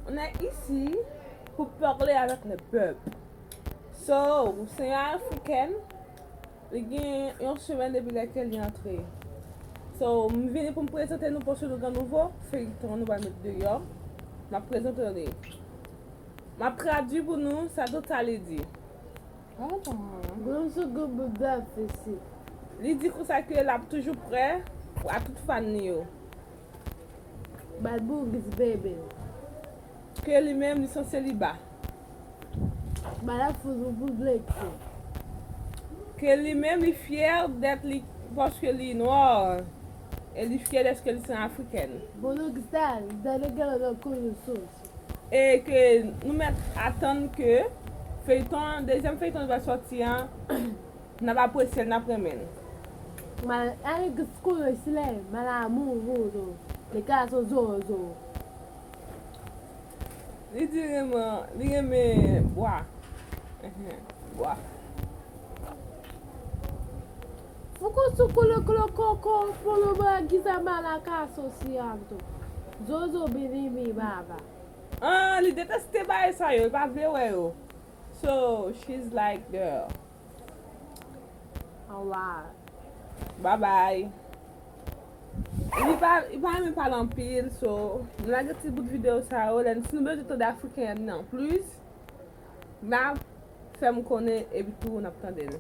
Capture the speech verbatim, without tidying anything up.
On est ici pour parler avec le peuple. So, se yon Afriken, li gen yon semèn depi lè ke li antre. So, m vini pou m prezante nou, paske nou gen nouvo feyton nou pral met deyò. M ap prezante li. M ap tradui pou nou sa tout sa li di. Grann sou grann bouda fesi. Li di konsa ke l ap toujou prè a tout fan li yo. Bad boogie's baby. Ke li menm li san seliba. Bad ap fout ou pou bleke. Ke li menm li fyè dèt li paske li nwa. E li fyè dèske li se yon Afriken. Bon, nou ki sa, dan le gèlè nan kono sòs. E ke nou mèt atann ke feyton, dezyèm feyton li va sòti an, n ap apresye l, n ap renmen l. Mal, ale gis kono silè, mal amou, vodo. Le ka so zozo. Li di renmen, li renmen bwa. Bwa. Foukou sou koulou koulou koko, polo bwa giza malaka sosi anto. Zozo bini mi baba. Ah, li deteste bagay sa yo, li pa vle wè yo. So, she's like the Alright. Bye bye. Li pa, li pa renmen pale anpil, so, nou lage ti bout videyo sa yo, lè si nou bezwen tande Afriken nan plis, n ap fè m konnen, epi tou n ap tande l.